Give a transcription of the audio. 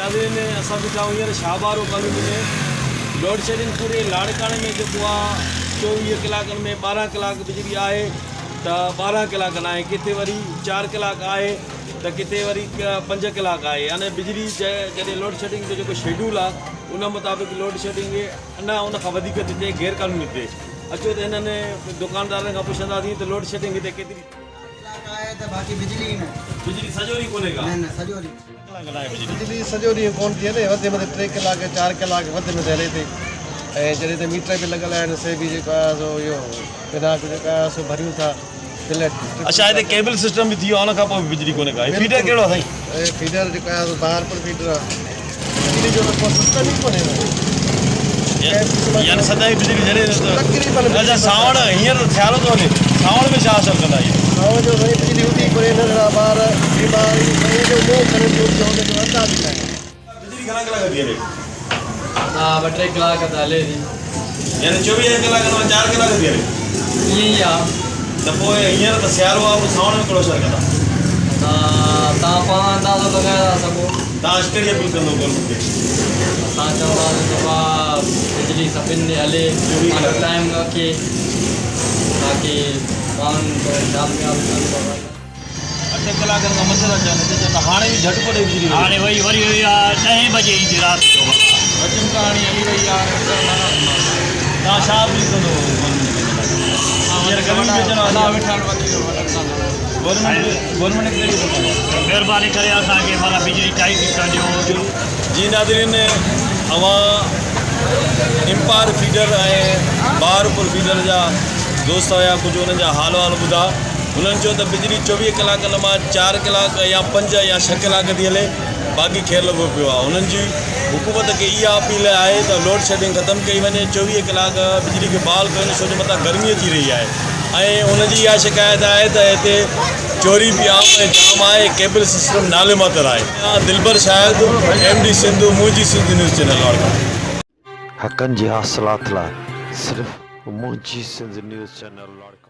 ناظرين اسان بيٺا آهيون هينئر شاهبارو ڪالوني ۾ لوڊشيڊنگ پوري لاڙڪاڻي ۾ جيڪو آ 24 ڪلاڪن ۾ 12 ڪلاڪ بجلي آهي ته 12 ڪلاڪ ناهي ڪٿي وري 4 ڪلاڪ آهي ته ڪٿي وري 5 ڪلاڪ آهي يعني بجلي جڏهن لوڊشيڊنگ جو جيڪو شيڊول آ ان مطابق لوڊشيڊنگ اڃا ان کان وڌيڪ ٿي ٿئي غير قانوني ٿئي اچو ته هنن دڪاندارن کان پڇنداسين ته لوڊشيڊنگ هتي ڪيتري ڪلاڪ آهي ته باقي بجلي ئي نه. بجلي سڄو ڏينهن ڪونهي ڪا. نه نه سڄو ڏينهن. بجلي سڄو ڏينهن ڪونه ٿي هلي وڌ ۾ وڌ 3 ڪلاڪ 4 ڪلاڪ وڌ ۾ وڌ هلي ٿي ۽ جڏهن ته ميٽر به لڳل آهن سي به جيڪو آهي سو اهو بنا جيڪو آهي سو ڀريون ٿا بل. اڇا هتي ڪيبل سسٽم به ٿي ويو آهي ان کان پوء به بجلي ڪونهي ڪا. هي فيڊر ڪهڙو آهي سائين؟ هي فيڊر جيڪو آهي سو بهارپور فيڊر آهي. بجلي جو ڪو سسٽم ئي ڪونهي. يعني سدائين بجلي جڏهن تقريبن اڇا سانوڻ هينئر ته سيارو ٿو هلي سانوڻ ۾ ڇا اثر ڪندا اهي؟ سانوڻ جو سائين بجلي هوندي ئي ڪونهي ننڍڙا ٻار بيمار سائين جو منهن کڻي ٿيو ٿيو ان جو انداز ئي ناهي. بجلي گهڻا ڪلاڪ ٿي هلي؟ ها ٻه ٽي ڪلاڪ ته هلي ٿي. يعني 24 ڪلاڪن مان 4 ڪلاڪ ٿي هلي. ائين ئي آ. ته پوء هينئر ته سيارو آ پوء سانوڻ ۾ ڪهڙو اثر ڪندا؟ توهان پاڻ اندازو لڳائي ٿا سگهو. توهان ڪهڙي اپيل ڪندو گورنمينٽ کي؟ اسان چونداسين ته ڀاء بجلي سڀن ڏي هلي پنهنجو ٽائيم رکي باقي ماڻهن ٿورو خيال ويال ڪن ته ڀلو. اٺ ڪلاڪن کان مٿي ٿا چون هتي چون ته هاڻي به جهٽڪو ڏئي بجلي وئي. هاڻي وئي وري وئي آ ڏهين بجي ايندي رات جو بابا. وچن ڪهاڻي هلي وئي آ توهان ڇا اپيل ڪندو گورنمينٽ کي ان لاء؟ هينئر گرمي به اچڻ واري آ. گورنمينٽ گورنمينٽ کي ڪهڙي اپيل ڪندو؟ مهرباني ڪري اسان کي معنيٰ بجلي ٽائيٽ ڪري ڏيو. جي ناظرين اوهان امپائر فيڊر ۽ بهارپور فيڊر جا دوست هيا ڪجهه انهن جا حال وحال ٻڌا هنن چيو ته بجلي 24 ڪلاڪن مان 4 ڪلاڪ يا 5 يا 6 ڪلاڪ ٿي هلي باقي خير لڳو پيو آهي هنن جي حڪومت کي اها اپيل آهي ته لوڊ شيڊنگ ختم ڪئي وڃي 24 ڪلاڪ بجلي کي بحال ڪيو وڃي ڇو جو متان گرمي اچي رهي آهي ۽ هن جي اها شڪايت آهي ته هتي چوري به عام ۽ جام آهي ڪيبل سسٽم نالي ماتر آهي. دلبر شاهد ايم ڊي سنڌ منهنجي سنڌ نيوز چينل لاڙڪاڻو. حقن جي حاصلات لاء صرف منهنجي سنڌ نيوز چينل لاڙڪاڻو.